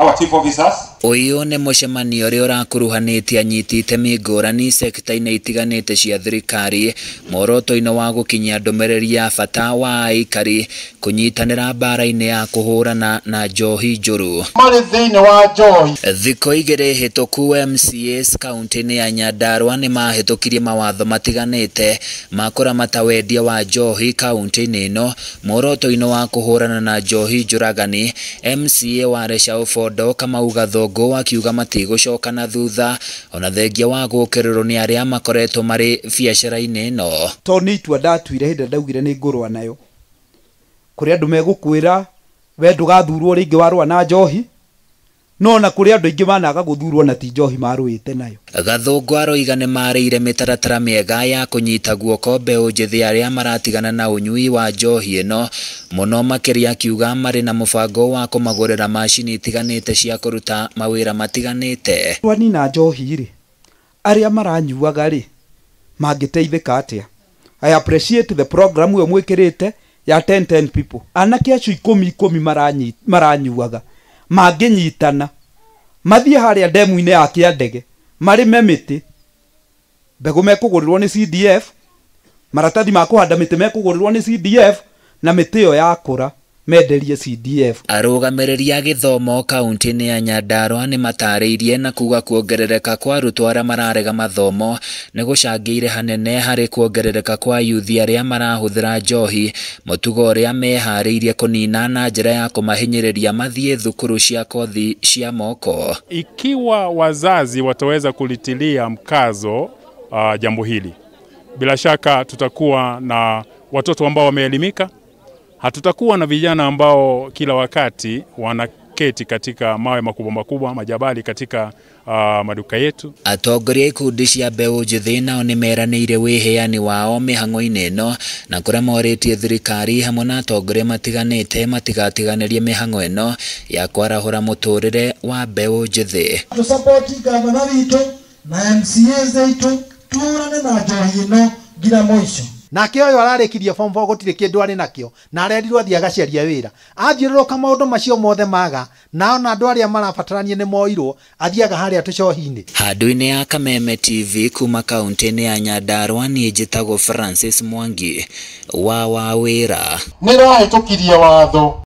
Our chief officers. Ũyũ nĩ mũcemanio ũrĩa ũrakuruhanĩtie anyiti itemi ngũrani sekta-inĩ itiganĩte cia thirikari muoroto-inĩ wa gũkinyia ndũmĩrĩri ya bata wa aikari kũnyitanĩra mbara-inĩ ya kũhũrana na njohi njũru. Marĩ thĩinĩ wa njohi. Thikũ igĩrĩ hĩtũku MCAs kaunti-inĩ ya Nyandarua nĩmahĩtũkirie mawatho matiganĩte ma kũramata wendia wa njohi kaunti-inĩ ĩno muoroto-inĩ wa kũhũrana na njohi njũragani. MCA wa Resha Obondo Kamau Gathũngũ akiuga matigũcoka na thutha ona thengia wa gũkĩrĩrwo nĩ arĩa makoretwo marĩ biacara-inĩ ĩno. To nĩ itua ndatuire hĩndĩ ndaugire nĩ ngũrũa nayo. Kũrĩ andũ megũkwĩra we ndũgathurwo rĩngĩ warũa na njohi, no na kũrĩ andũ aingĩ managa gũthurwo na ti njohi marũĩte nayo. Gathũngũ aroiga nĩmarĩire mĩtaratara mĩega ya kũnyita guoko mbeũ njĩthĩ arĩa maratigana na ũnyui wa njohi ĩno mũno makĩria, akiuga marĩ na mũbango wa kũmagũrĩra macini itiganĩte cia kũruta mawĩra matiganĩte. Twanina njohi rĩ, arĩa maranyuaga rĩ mangĩteithĩka atĩa? I appreciate the program ĩyo mwĩkĩrĩte ya 10-10 people. Anake acio 10-10 maranyuaga mangĩnyitana mathiĩ harĩa ndemu-inĩ ya Kĩandege marĩme mĩtĩ, mbegũ mekũgũrĩrwo nĩ CDF, maratathi ma kũhanda mĩtĩ mekũgũrĩrwo nĩ CDF, na mĩtĩ ĩyo yakũra menderie CDF. Arũgamĩrĩri a gĩthomo kaunti-inĩ ya Nyandarua nĩmatarĩirie na kuga kuongerereka kwa arutwo arĩa mararega mathomo nĩ gũcangĩire hanene harĩ kuongerereka kwa yuthi arĩa marahũthĩra njohi, mũtugo ũrĩa meharĩirie kũnina na njĩra ya kũmahinyĩrĩria mathiĩ thukuru cia kothi cia moko. Ikiwa wazazi wataweza kulitilia mkazo jambo hili, bila shaka tutakuwa na watoto ambao wameelimika. Hatutakuwa na vijana ambao kila wakati wanaketi katika mawe makubwa makubwa, majabali katika maduka yetu. Atongoria ikundi cia mbeũ njĩthĩ nao nĩmeranĩire wĩheani wao mĩhang'o-inĩ ĩno na kũrĩa morĩtie thirikari hamwe na atongoria matiganĩte matigatiganĩrie mĩhang'o ĩno ya kwarahũra mũtũrĩre wa mbeũ njĩthĩ. Tũsapoti gavana witũ na MCA zetu tũhũrane na njohi ĩno nginya mũico. Nake ũyũ ararĩkirie form 4 gũtirĩ kĩndũ arĩ nakĩo na arerirwo athiĩ agacaria wĩra. Athiũrũrũka maũndũ macio mothe maga na ona andũ arĩa marabatarania nĩ moirwo, athiaga harĩa tũcohi-inĩ. Handũ-inĩ ya Kameme TV kuma kaunti-inĩ ya Nyandarua, niĩ njĩtagwo Francis Mwangi wa Wawĩra. Nĩrahĩtũkirie watho.